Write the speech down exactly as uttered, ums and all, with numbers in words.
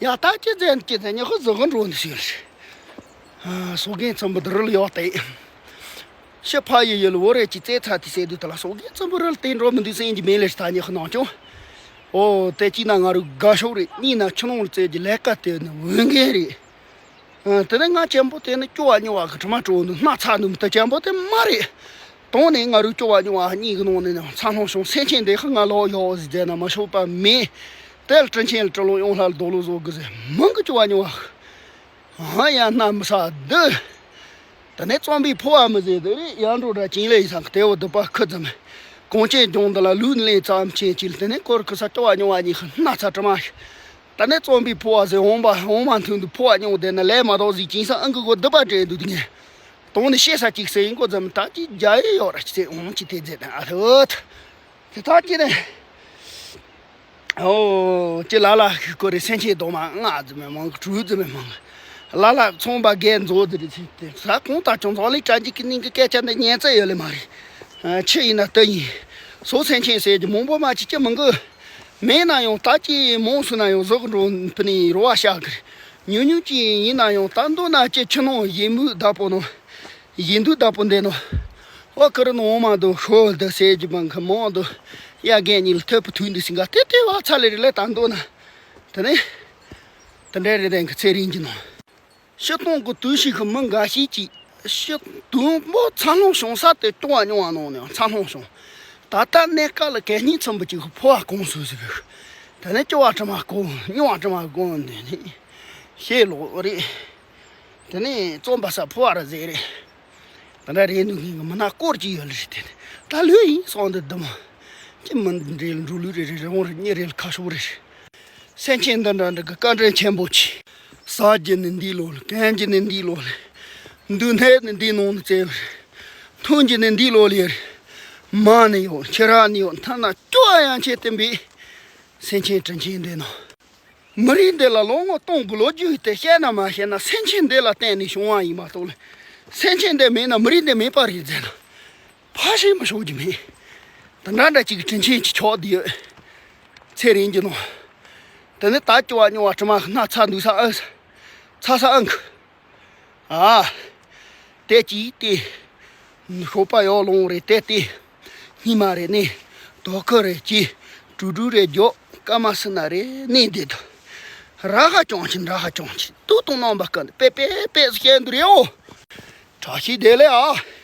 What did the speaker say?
ཡ་ད་ཅི་ཙན་ཅི་ཙན་ཉི་ཤུ་ཟི་གི་འགྲོ་འདི་ཟེར། སོ་རྒན་ཚང་པོ་འདི་རུ་ལ་ཡོག་སྟེ། ཤི་ཕ་ཡི་ཡི་ལ་བོ་རེ་ཅི་རྩེ་ཚ་དི་སེ་དུ་ད་ལ་སོ་རྒན་ཚང་པོ་རུ་ལ་སྟེ་འགྲོ་མི་འདུག་སེམས་ཀྱི་མེད་ལེ་ད་ཉི་ཤུ་ནང་ཅུང་། ཨོ་དེ་གཅིག་ན་ང་རུ་དགའ་ཤོག་རེད། གཉིས་ན་ཆུ་ནང་ལ་རྩེ་གྱི་ལས་ཀ་དེ་ནི་འོས་འགན་རེད། ཨ། དེ་ནས་ང་གཅེན་པོ་དེ་ནི་སྐྱོ་བ་སྨྱོ་བ་གི་དྲི་མ་བྲོ་འདུག་སྣ་ཚ་འདུག་དེ་གཅེན་པོ་དེ་མ་རེད། དོན་ནི་ང་རུ་སྐྱོ་བ་སྨྱོ་བ་གཉིས་ཀྱི་ནང་ནས་ནི་འཚར་ལོངས་བྱུང་། སེམས་ཅན་དེ་ཧ་ང་ལོག་ཡོད་ཟེར་བྱས་ན་མ་ཤོད་པ་མེད། དེ་ལ་དྲིན་ཆེན་ལ་དྲི་ལོ་ཡོང་ལྷ་ལ་རྡོ་ལོ་བཟོ་དགོས་ཟེར་མང་གི་སྐྱོ་བ་སྨྱོ་བ། ཧ་ཡ་སྣ་མི་ས་འདི། དེ་ནས་རྩོམ་པའི་ཕོ་བ་མི་ཟེར་དེ་རེད། ཡར་འགྲོ་ར་ཅིང་ལེ་ཡི་སང་གི་དེ་བོ་སྡུག་པ་ཁུ་ཙམ། གངས་ཅན་ལྗོངས་འདི་ལ་ལུས་ལེན་ཙམ་ཆེན་གཅིག་དེ་ནས་སྐོར་ཁུ་ས་སྐྱོ་བ་སྨྱོ་བ་གཉིས་ཧ་སྣ་ཚ་དྲི་མ་ཞིག་ད་ནས་རྩོམ་པའི་ཕོ་བ་ཟེར་འོང་པ་འོང་མ་མཐུན་དུ་ཕོ་བ་སྨྱོ་བསྡད་ན་ལས་མ་གཏོགས་ཟིག་ཅིང་སང་ཨང་ཀི་གོ་སྡུག་པ་དྲན་འདུག་དེ་ངས་དོན་ནི་ཤེས་ས་ཅིག་ཟེར་ཡིན་གོ་ཙམ་ད་ཅི་རྒྱ་ཡི་ཡོད་ར་ཅི་ཟེར་འོང་ཅི་དེ་ཟེར་ན་ཨ་ཐུ་ཐུ་དེ་ད་ཅི་ནས། ཨོ། ཅི་ལ་ལ་ཤི་ཀོ་རེ་སེམས་ཅན་རྡོག་མ་ལྔ་ཙམ་མང་གི་དྲུག་ཙམ་མང་གི། ལ་ལ་ཚོང་པ་རྒན་མཛོ་ཙི་རེ་ཚིག་དེ་ས་ཁོང་ད་ཅུང་ཚོགས་ལས་གྲ་འཇིག་གི་ནིང་གི་སྐད་ཆ་འདི་ཉན་ཚད་ཡོད་ལེ་མ་རེད། ཨ། ཆི་ཡིན་ན་ལྟ་ཡིན། སོ་སེམས་ཅན་ཟེར་གྱི་མང་པོ་མ་ཅི་ཅི་མང་གི། མེད་ན་ཡང་ད་ཅི་མང་སུ་ན་ཡང་ཟོག་འགྲོ་ཕི་ནི་རོ་བ་ཤ་གི་རེད། ཉུང་ཉུང་ཅི་ཡིན་ན་ཡང་ད་མདོ་ན་ཅི་ཆུ་ནང་ཡིན་མུས་བདག་པོ་ནང་། ཡིན་དུས་བདག་པོ་འདི་ནོ། ཨོ་ཁུར་ནོ་མ་འདུག་ཤོ་འདི་ཟེར་གྱི་མང་གི་མོ་འདུག་ཡ་རྒན་གཉིས་ལ་ཐོད་པ་ཐུག་འདི་སིང་ག་དེ་དེ་བ་ཚ་ལེ་རེ་ལེ་ད་འདུག་ན། དེ་ནས། དེ་འདྲ་རེ་རེ་གི་ཚེ་རིང་གི་ནོ། ཤི་སྟོང་གི་དུས་ཤིག་གི་མི་འགའ་ཞིག་གིས་ཤི་དུས་མོ་འཚར་ལོངས་བྱུང་ས་དེ་སྐྱོ་བ་མྱོང་བ་ནང་ནས་འཚར་ལོངས་བྱུང་། ད་ལྟ་གནས་སྐབས་ལ་གད་སྙིགས་ཚིམ་པོ་ཅིག་གི་ཕོ་བ་གོང་སོ་ཟིག་དེ་ནས་སྐྱོ་བ་དྲི་མ་གོ་སྨྱོ་བ་དྲི་མ་གོ་འདི་ནི་ཤེས་ལོག་རེད། དེ་ནས་རྩོམ་པ་ས་ཕོ་བ་ར་ཟེར་རེད། དེ་འདྲ་རེད་འདུག་ངས་མི་སྣ་སྐོར་གྱི་ཡོད་ལེ་རེད་དེ། ད་ལོས་ཡིན་སོང་འདི་འདི་མོ། ཅི་མི་འདྲེ་འགྲོ་ལུས་རེ་རེ་རི་བོང་རེ་གཉེར་རེ་ལ་ཁ་ཤོར་རེ། སེམས་ཅན་འདི་འདྲ་འདི་གི་བཀའ་དྲིན་ཆེན་པོ་ཆེ། ཟ་རྒྱུ་ནི་འདི་ལོ་ལ་གན་རྒྱུ་ནི་འདི་ལོ་ལ། འདུག་ནས་ནི་འདི་ནང་ནི་བཙལ་བ་རེད། འཐུང་རྒྱུ་ནི་འདི་ལོ་ལ་རེད། མ་ནི་ཡོད་ཁྱི་ར་ནི་ཡོད་མཐའ་ན་སྐྱོ་བ་ཡང་ཆེ་བསྟན་པའི། སེམས་ཅན་དྲིན་ཆེན་འདི་ནོ། མི་རིགས་འདི་ལ་ལོ་ངོ་སྟོང་དགུ་ལོ་རྒྱུས་དེ་བཤད་ན་མ་བཤད་ན་སེམས་ཅན་འདི་ལ་བརྟེན་ནས་བྱུང་བ་ཡིན་མ་གཏོགས་ལ། སེམས་ཅན་འདི་མེད་ན་མི་རིགས་འདི་མེད་པ་རེད་ཟེར་ན། ཕ་ཤེས་མི་ཤོག་གི་མེད། དེ་འདྲ་འདྲ་ཅིག་གི་དྲིན་ཆེན་གྱི་ཕྱོགས་འདི་ཡོད། ཚེ་རིང་གི་ནོ། དེ་ནི་ད་སྐྱོ་བ་སྨྱོ་བ་དྲི་མ་སྣ་ཚ་འདུག་ས་ཨ། ཚ་ས་ཨང་གི། ཨ། དེ་གཅིག་དེ། ཤོག་པ་ཡོག་ལོང་རེ་དེ་དེ། སྙི་མ་རེ་ནི། དོ་ཁུ་རེ་གྱི། གྲུ་གྲུ་རེ་རྒྱོ། ཀ་མ་སི་ན་རེ་ནི་འདི་དུ། ར་ཧ་ཅོང་ཆི་འདྲ་ཧ་ཅོང་ཆི་ཏུ་ཏུ་ནང་པ་ཀ་ནི་པེ་པེ་པེ་སི་ཤེ་འདུ་རེའོ། བཀྲ་ཤིས་བདེ་ལེགས་ཨ།